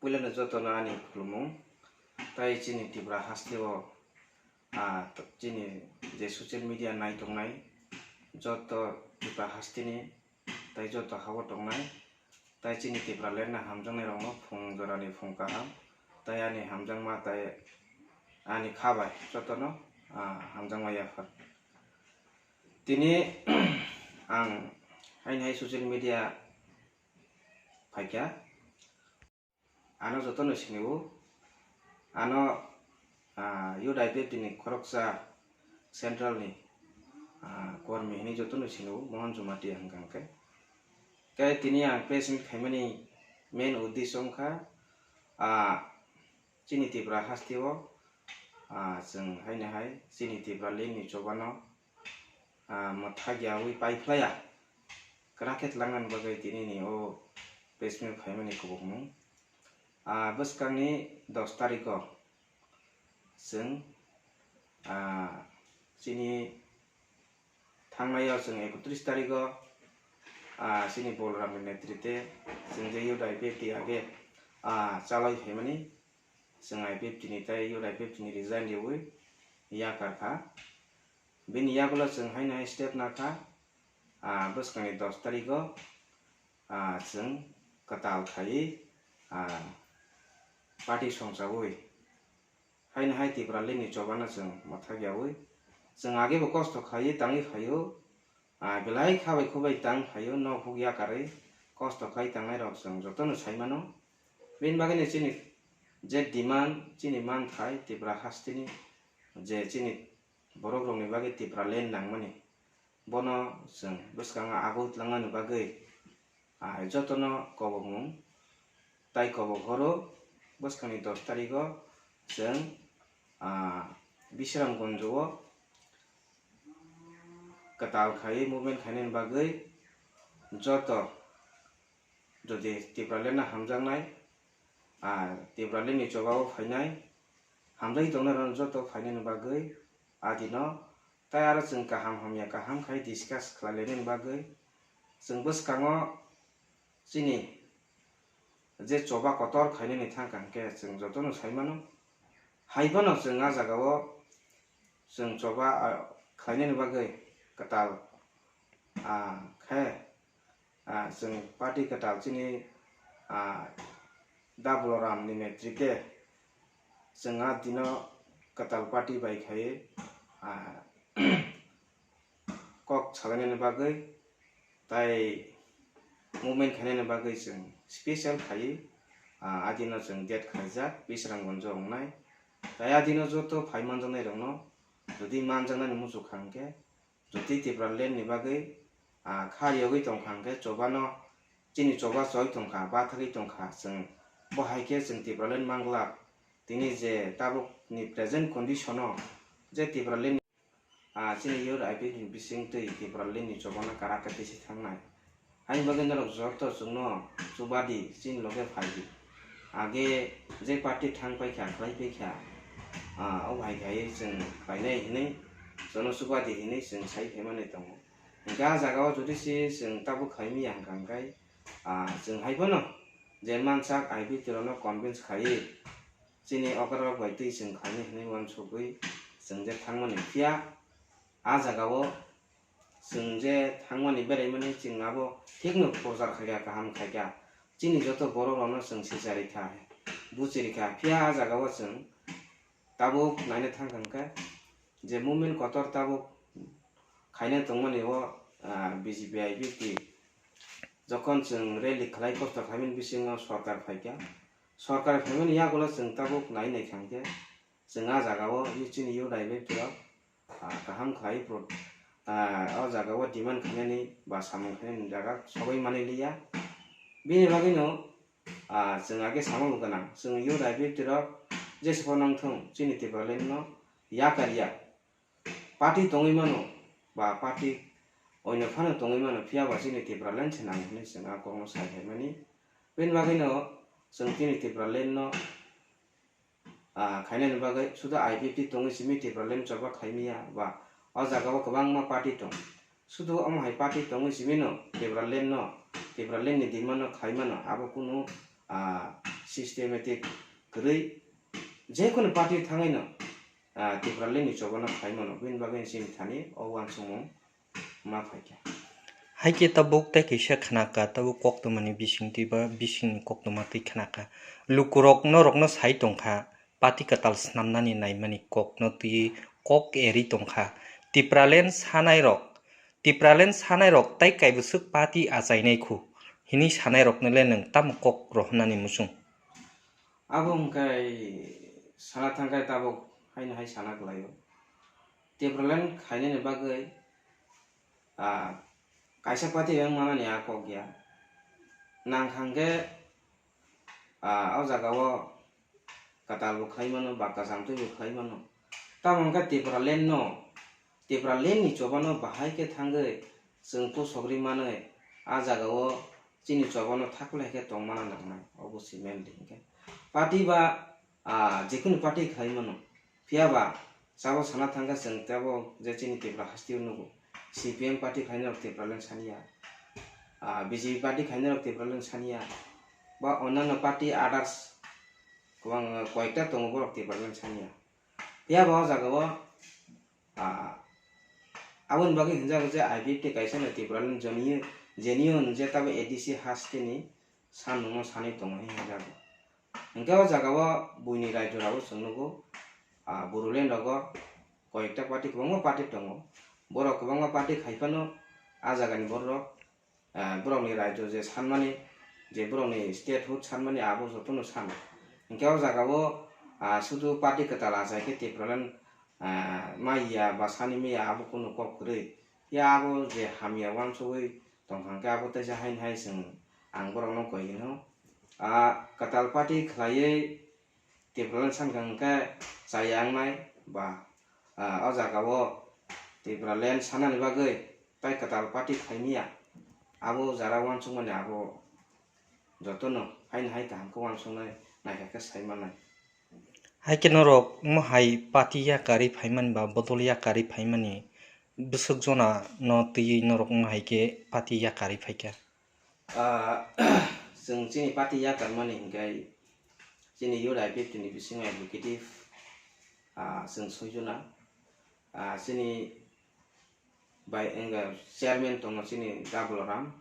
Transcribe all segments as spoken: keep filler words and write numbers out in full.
Puilano jotono ani khulumung, tai chini Tripura hasteo, ah, t-, chini je social media nai tongnai, joto Tripura hasteni, tai joto habo tongnai, tai chini Tripura land no hamjaknai rokno phung jorani phung kaham, tai ani hamjakma tai ani kha bai jotono, ah, hamjakma yaphar. Tini ang haini hai social media phaikha. Ano jotono sinio, ano, ah, U D I P F ni khoroksa central ni, ah, kormi hinwi jotono sinio, Mohan Jamatia hwnkha hwnkhe. Khe tini ang press meet khaimani main uddesho wngkha, ah, chini Tripura hasteo, ah, chwng haino hai chini Tripura land ni chobano, ah, mwthagyawi paiphlaiya kwrak khe twlangnani bagwi tinini o press meet khaimani kubukmung. Ah, bwskangni dos tarikgo chwng, ah, chini thangnai o chwng ekotris tarikgo, ah, chini Bolramni netrite chwng je U D I P F T age, ah, chalai phaimani chwng I P F T ni tei U D I P F T ni resign riwi yakar kha. Bini yagulo chwng haino hai step nakha, ah, bwskangni dos tarikgo, ah, chwng kwtal khaiwi, ah, party songchawi haino hai Tripura land ni chobano chwng mwthagyawi. Chwng agebo kosto khaiwi tangwi phaio, ah, belai kha bai khubai tang phaio, nok huk yakarwi kosto khai tangnai rok chwng jotono sai mano. Bini bagwino chini je demand, chini manthai Tripura hasteni je chini borok rokni bagwi Tripura land nangmani, bono chwng bwskango abo twlangnani bagwi, ah, jotono kobokmung tai kobok horo bwskangni dos tarikgo chwng, ah, Bisramganjo o kwtal khaiwi movement khainani bagwi joto jodi Tipraland no hamjaknai, ah, Tipraland ni choba o phainai, hamjagwi tongnai rok joto phainani bagwi adino, tai aro chwng kaham hamya kaham khai discuss khlai lainani bagwi chwng bwskango chini je choba kotor khainani thang kha hwnkhe chwng jotono sai mano. Hai phano chwng ah jagao chwng choba, ah, khlainani bagwi kwtal, ah, khe, ah, chwng party kwtal chini, ah, Da Baloram ni netrite chwng ah dino kwtal party bai khai, ah, kok salainani bagwi tai movement khainani bagwi chwng special khaiwi, ah, adino chwng date khaijak Bisramganjo wngnai. Tai adino joto phai manjaknai rokno jodi manjaknani muchuk kha hwnkhe, jodi Tipraland ni bagwi, ah, kha riyogwi tongkha hwnkhe chobano, chini choba choi tongkha, bathagwi tongkha, chwng bo hai khe chwng Tipraland manglak. Tini je tabuk ni present condition o je Tipraland, ah, chini youth I P F ni bising twi Tipraland ni chobano karak khe tisi thangnai. Haini bagwi norok joto chwngno chubadi, chini loge phaidi. Age je party thang paikha, khlai paikha, ah, o hai khai chwng khlainai hinwi, chwngno chubadi hinwi chwng sai phaimani tongo. Hwnkhe ah jagao jodi se chwng tabuk khaimya hwnkha hwnkhe, ah, chwng hai phano je mansak I P F T rokno convince khaiwi, chini okra rok bai twi chwng khainai hinwi uansukgwi chwng je thangmani. Phiya ah jagao chwng je thangmani beraimani chwng abo thikno prochar khaikha, kaham khaikha. Chini joto borok rokno chwng sichari kha, buchiri kha. Phiya ah jagao chwng tabuk naina thang kha hwnkhe je movement kotor tabuk khaina tongmani o, ah, B J P I P F T jokhon chwng rally khlai kosto khlaimani bisingo sorkar phaikha. Sorkar phaimani yagulo chwng tabuk nai nai kha hwnkhe chwng ah jagao chini youth I P F T rok, ah, kaham khlai pro-, ah, o jagao demand khainani ba samung khainani jaga sogwi manwi liya. Bini bagwino, ah, chwng age samung gwnang, chwng youth I P F T rok jesa phano wngthung chini Tipraland no yakar ya. Party tongwi mano ba party oino phano tongwi mano, phiya ba chini Tipraland se nang hinwi chwng ah kokno sai phaimani. Bini bagwino chwng chini Tipraland no, ah, khainani bagwi suda I P F T tongwi simi Tipraland choba khaimya ba o jagao kwbangma party tong. Sudu omo hai party tongwi simi no Tipraland no, Tipraland ni demand no khaimano abo kunu, ah, systematic kwrwi jekunu party thangwi no, ah, Tipraland ni chobano khlai mano, bini bagwi chini thani o uansukmung ma phaikha. Hai khe tabuk tei kaisa khnakha, tabuk koktwmani bisingtwi ba bisingni koktwma twi khnakha. Lukurok norokno sai tongkha, party kwtal snamnani naimani kokno twi kok eri tongkha. Tipraland sanairok, Tipraland sanairok tai kaibwswk party achainai khu, hini sanairokno le nwng tamo kok rohornani muchung? Abo hwnkhe sana thangkhe tabuk haino hai sana kwlaio. Tipraland khainani bagwi, ah, kaisa party wng manani a kok ya. Nang hwnkhe, ah, o jagao kwtal bo khlai mano, ba kwcham twi bo khlai mano. Tamo hwnkhe Tipraland no, Tipraland ni chobano bahai khe thangwi chwng kusogri manwi a jagao chini chobano thaklai khe tongmana nangnai, obo se mainly hwnkhe. Party ba, ah, jekunu party khlai mano, phiya ba sabo sana thangkha chwng tebo je chini Tripura hasteo nugo, C P M party khlainai rok Tipraland saniya, ah, B J P party khlainai rok Tipraland saniya, ba onano party others kwbang, ah, koyekta tongo borok Tipraland saniya. Phiya ba o jagao, ah, aboni bagwi hinjago je I P F T kaisa no Tipraland joniyo, jeniyo je tabo A D C hasteni sanungno sanwi tongo hinwi hinjago. Hwnkhe o jagao buini raijorabo chwng nugo, ah, Bodoland rogo koyekta party, kwbangma party tongo. Borok kwbangma party khai phano a jagani borok, ah, borokni raijo je sanmani, je borokni statehood sanmani abo jotono sano. Hwnkhe o jagao, ah, sudu party kwtal achai khe Tipraland, ah, maya ba sani maya abo kunu kok kwrwi. Phiya abo je hamya uansugwi tongkha hwnkhe abo teisa haini hai chwng ang borokno koi hino. Ah, kwtal party khlaiwi Tipraland sankha hwnkhe chaya wngnai ba, ah, o jagao Tipraland sanani bagwi tai kwtal party khlaimaya. Abo jara uansukmani abo jotono haini hai kaham khe uansuknai naikha khe sai mannai. Hai khe norok omo hai party yakarwi phaimani ba bodol yakarwi phaimani bwswk jona no twiwi norok omo hai khe party yakarwi phaikha? Ah, chwng chini party yakarmani hinkhe chini youth I P F T ni bisingo executive, ah, chwng soi jona. Ah, chini bai wngkha chairman tongo chini Dabularam,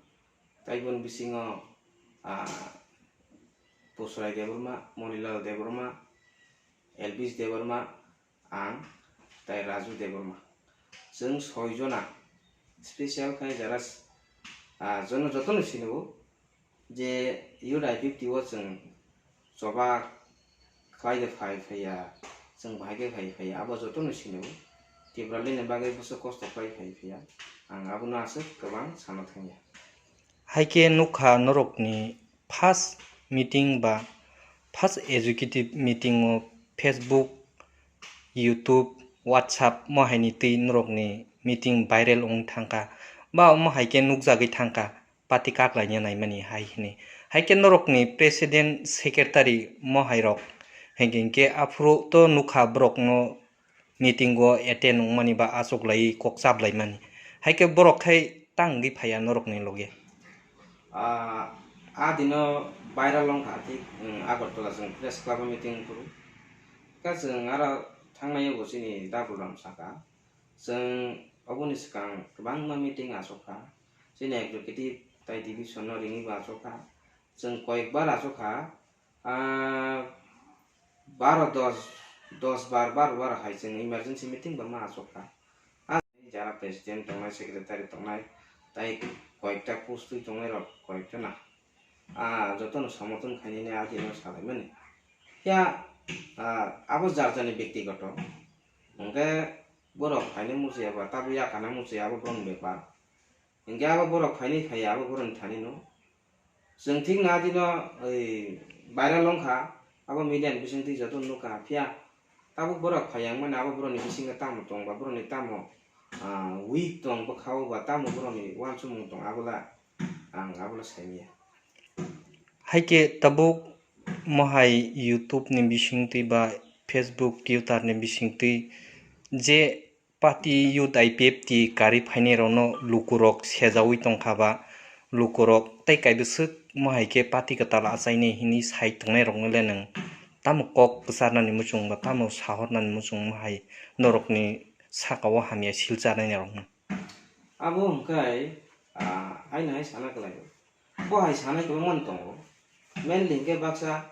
tai boni bisingo, ah, Pusurai Debbarma, Monilal Debbarma, Elvis Debbarma, ang tai Raju Debbarma. Chwng soi jona special khai jara, ah, jono jotono sinio je youth I P F T o chwng choba khlai de phai phaiya, chwng bahai khe phai phaiya, abo jotono sinio Tipraland ni bagwi bwswk kosto khlai phai phaiya, ang abono aswk kwbang sana thangya. Hai khe nukha norokni first meeting ba first executive meeting o Facebook, YouTube, WhatsApp mo haini twi norokni meeting viral wng thangkha ba omo hai khe nukjagwi thangkha party kaklaina naimani hai hwnwi. Hai khe norokni president, secretary mo hai rok hinkhe hinkhe aphuru to nukha borokno meeting o attend wngmani ba achuklaiwi kok chaplaimani. Hai khe borok khai tang wngwi phaiya norokni loge. Ah, a dino viral wngkha thik, mm, Agartala chwng press club o meeting phuru. Khe chwng aro thangnai yago chini Dabulam saka. Chwng oboni swkang kwbangma meeting achukha. Chini executive tai division no ringwi bo achukha. Chwng koyekbar achukha. Ah, baro dos, dos bar, baro bar hai chwng emergency meeting bo ma achukha. Ah, jara president tongnai, secretary tongnai, tai koyekta post twi tongnai rok koyekta na. Ah, jotono somorthon khainani adi no salaimani. Ya, ah, abo jar jarni bektigoto. Hwnkhe borok phainai muchaya ba, tabuk yakana muchaya abo borokni bepar. Hwnkhe abo borok phainai phaiya abo borokni thani no. Chwng thik na dino, oi, viral wngkha, abo media ni bisingtwi joto nukha, phiya tabuk borok phaiya wngmani abo borokni bisingo tamo tong ba, borokni tamo, ah, weak tong bwkha o ba, tamo borokni uansukmung tong, abola ang abola saimanya. Hai khe tabuk mohai YouTube ni bisingtwi ba Facebook, Twitter ni bisingtwi je party youth I P F T karwi phainai rokno lukurok sejaui tongkha ba, lukurok tei kaibwswk Omo hai khe party kwtal achainai hwnwi sai tongnairokno le nwng tamo kok kwcharnani muchung ba tamo sahornani muchung omo hai norokni saka-o hamya silcharnairokno? Abo hwnkhe, ah, aino hai sana kwlaio. Bo hai sanai kwbangmani tongo. Mainly hwnkhe baksa,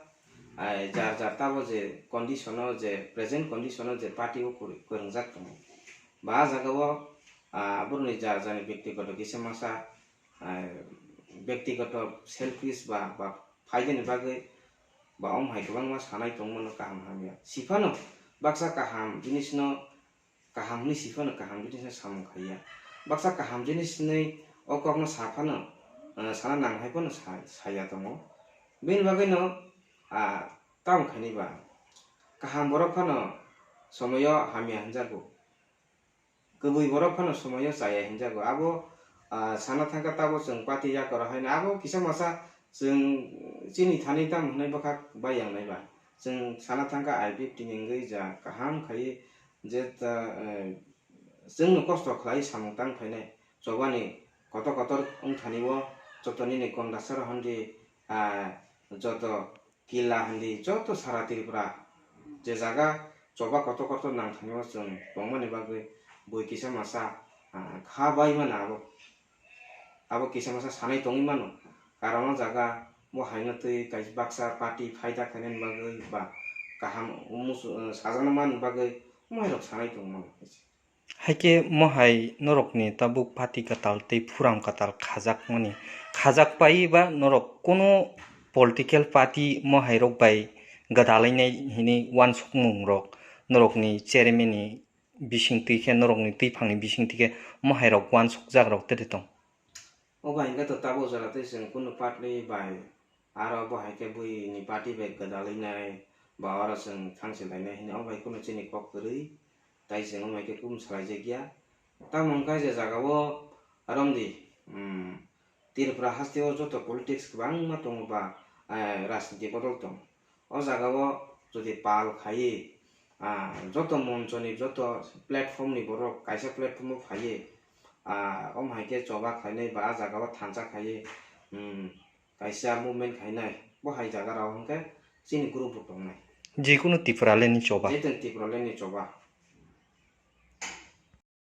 ai, jar jar tabo je condition-o je, present condition-o je party-o kwrwi-, kwrwngjak tongo. Ba ah jagao, ah, borokni jar jarni bektigoto kisa masa, ah, bektigoto selfish ba, ba phaidani bagwi ba omo hai kwbangma sanai tongmano kaham hamya. Siphano baksa kaham jinisno kaham hwnwi siphano kaham jinisno samung khaiya. Baksa kaham jinis hwnwi o kokno sa phano, ah, sana nang hai phano sa-, saya tongo. Bini bagwino, ah, tamo khaini ba kaham borok phano somoio hamya hwnjago. Kwbwi borok phano somoio chaya hinjago. Abo, ah, sana thangkha tabo chwng party yakora haino abo kisa masa chwng chini thani tamo hwnwi bwkhak bai yangnai ba. Chwng sana thangkha I P F T ni wngwi ja kaham khaiwi je ta, eh, chwngno kosto khlai samung tang phainai. Chobani kotor kotor wngthani o joto nini Gondasara hwndi, ah, joto Kila hindi joto sara Tripura je jaga choba kotor kotor nangthangmano chwng tongmani bagwi bui kisa masa, ah, kha bai mano abo, abo kisa masa sanai tongwi mano. Karon o jaga bo haino twi kaisa baksa party phaida khainani bagwi ba kaham musu-, ah, sajana mani bagwi omo hai rok sanai tongmano. Haikhe mo hai norokni tabuk party kwtal tei phuram kwtal khajakmani, khajak pai ba norok kunu political party mo hai rok bai gwdalainai hinwi uansukmung rok norokni chairman ni bisingtwi khe, norokni twiphangni bisingtwi khe mo hai rok uansukjak rok tete tong? O bai hwnkhe to tabuk jora tei chwng kunu party bai aro bo hai khe buini party bai gwdalwi nai ba oro chwng thangsi lainai hwnwi o bai kunu chini kok kwrwi tai chwng o bai khe kum salai jak ya. Tamo wngkha je jaga o romdi, um, Tripura haste o joto politics kwbangma tongo ba, eh, rajniti bodol tong. O jaga o jodi pal khaiwi, ah, joto monchoni, joto platform ni borok kaisa platform o phaiwi, ah, omo hai khe choba khlainai ba ah jaga o thansa khaiwi, um, kaisa movement khainai, bo hai jaga rok hwnkhe chini group bo tongnai. Jikunu Tipraland ni choba. Jikunu Tipraland ni choba.